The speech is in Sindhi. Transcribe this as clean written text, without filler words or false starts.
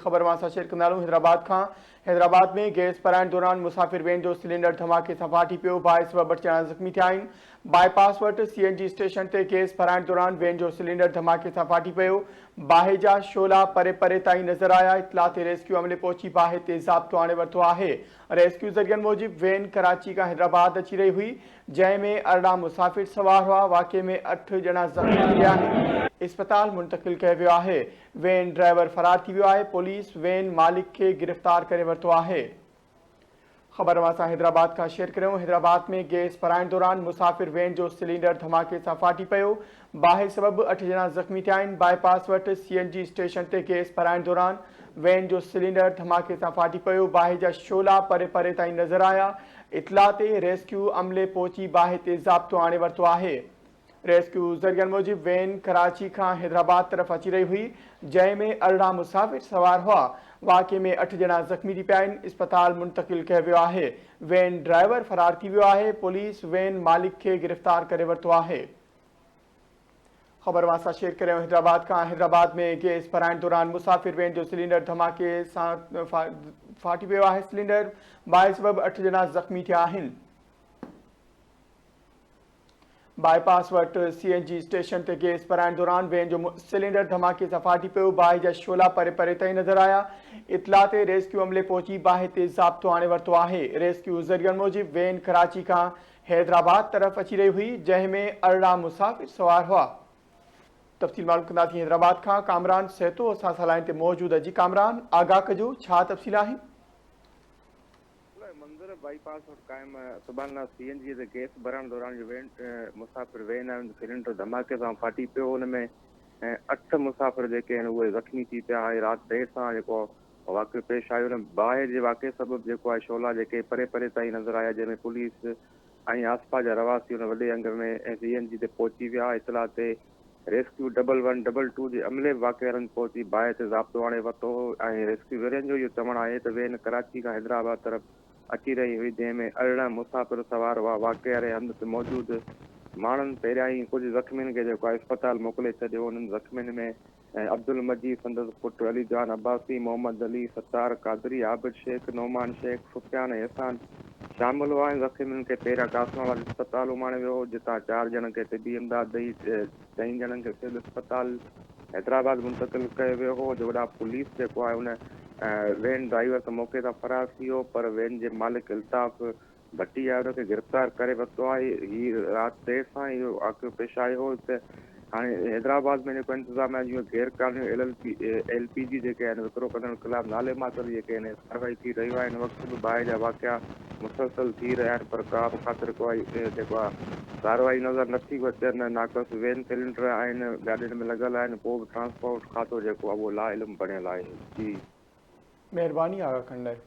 خبر اوهان سان شيئر ڪندا هلون حيدرآباد کان حيدرآباد ۾ گئس ڀرائڻ دوران مسافر وين جو سلينڊر ڌماڪي سان ڦاٽي پيو باهه سبب 8 ڄڻا زخمي ٿيا آهن باء پاس وٽ سي اين جي اسٽيشن تي گئس ڀرائڻ دوران وين جو سلينڊر ڌماڪي سان ڦاٽي پيو باهه جا شعلا پري پري تائين نظر آيا اطلاع تي ريسڪيو عملي پهچي باهه تي ضابطو آڻي ورتو آهي ريسڪيو ذريعن موجب وين ڪراچي کان حيدرآباد اچي رهي هئي جنهن ۾ 18 مسافر سوار هئا واقعي ۾ اٺ ڄڻا زخمي ٿي پيا آهن اسپتال منتقل ڪيو ويو آهي وين ڊرائيور فرار ٿي ويو آهي، پوليس وين مالڪ کي گرفتار ڪري ورتو آهي. خبر اوهان سان حيدرآباد کان شيئر ڪريون حيدرآباد ۾ گئس ڀرائڻ دوران مسافر وين جو سلينڊر ڌماڪي سان ڦاٽي پيو، باهه سبب اٺ ڄڻا زخمي ٿيا آهن، باء پاس وٽ سي اين جي اسٽيشن تي گئس ڀرائڻ دوران وين جو سلينڊر ڌماڪي سان ڦاٽي پيو، باهه جا شعلا پري پري تائين نظر آيا، اطلاع تي ريسڪيو عملي پهچي باهه تي ضابطو آڻي ورتو آهي. ريسڪيو ذريعن موجب وين ڪراچي کان حيدرآباد طرف اچي رهي هئي، جنهن ۾ 18 مسافر سوار هئا. واقعي ۾ اٺ ڄڻا زخمي ٿي پيا آهن، اسپتال منتقل ڪيو ويو آهي. وين ڊرائيور فرار ٿي ويو آهي، پوليس وين مالڪ کي گرفتار ڪري ورتو آهي. خبر اوهان سان شيئر ڪريون حيدرآباد کان حيدرآباد ۾ گئس ڀرائڻ دوران مسافر وين جو سلينڊر ڌماڪي سان ڦاٽي پيو آهي، سلينڊر باهه سبب اٺ ڄڻا زخمي ٿيا آهن. باء پاس وٽ سي اين جي اسٽيشن تي گئس ڀرائڻ دوران وين جو سلينڊر ڌماڪي سان ڦاٽي پيو، باهه جا شعلا پري پري تائين نظر آيا، اطلاع تي ريسڪيو عملي پهچي باهه تي ضابطو آڻي ورتو آهي، ريسڪيو ذريعن موجب وين ڪراچي کان حيدرآباد طرف اچي رهي هئي، جنهن ۾ 18 مسافر سوار هئا. تفصيل معلوم ڪنداسين حيدرآباد کان ڪامران سهتو اسان سان لائين تي موجود جي ڪامران آگاهه ڪجو ڇا تفصيل آهن؟ الاهي منظر بائي پاس وٽ قائم سبحان الله سي اين جي تي گئس ڀرڻ دوران جو وين مسافر وين آيو سلينڊر ڌماڪي سان ڦاٽي پيو ان ۾ اٺ مسافر جيڪي آهن اهي زخمي ٿي پيا ۽ رات دير سان جيڪو واقعو پيش آيو ان باهه جي واقعي سبب جيڪو آهي شعلا جيڪي پري پري تائين نظر آيا جنهن ۾ پوليس ۽ آسپاس جا رهواسي ان وڏي انگ ۾ سي اين جي تي پهچي ويا اطلاع تي rescue double one double two جي عملي به واقعي هنڌ پهچي باهه تي ضابطو آڻي ورتو هو ۽ ريسڪيو ذريعن جو اهو چوڻ آهي ته وين ڪراچي کان حيدرآباد طرف اچي رهي هئي جنهن ۾ 18 مسافر سوار هئا واقعي واري هنڌ تي موجود ماڻهن پهريان ئي ڪجهه زخمين کي جيڪو آهي اسپتال موڪلي ڇڏيو انهن زخمين ۾ عبدالمجيد، سندس پٽ علي جان عباسي، محمد علي، ستار قادري، عابد شيخ، نعمان شيخ، سفيان ۽ احسان شامل هئا ۽ زخمين کي پهريان قاسم آباد اسپتال اماڻيو ويو هو، جتان چار ڄڻن کي طبي امداد ڏئي چئن ڄڻن کي سول اسپتال حيدرآباد منتقل ڪيو ويو هو، جو وڏا پوليس جيڪو آهي ان وين ڊرائيور ته موقعي تان فرار ٿي ويو پر وين جي مالڪ الطاف ڀٽي آهي ان کي گرفتار ڪري ورتو آهي هي رات دير سان اهو واقعو پيش آيو هو ته هاڻي حيدرآباد ۾ جيڪو انتظاميا جون غير قانوني L L P L P جي جيڪي آهن وڪرو ڪندڙن خلاف نالي ماتر جيڪي آهن ڪارروائي ٿي رهيو آهي هن وقت به باهه جا واقعا مسلسل ٿي رهيا آهن پر ڪا به خاطر ڪوائي جيڪو آهي ڪارروائي نظر نٿي اچي نه ناقص وين سلينڊر آهن گاڏين ۾ لڳل آهن پوء به ٽرانسپورٽ کاتو جيڪو آهي اهو لاعلم بڻيل آهي جي. مهرباني آگاهه ڪرڻ لاء.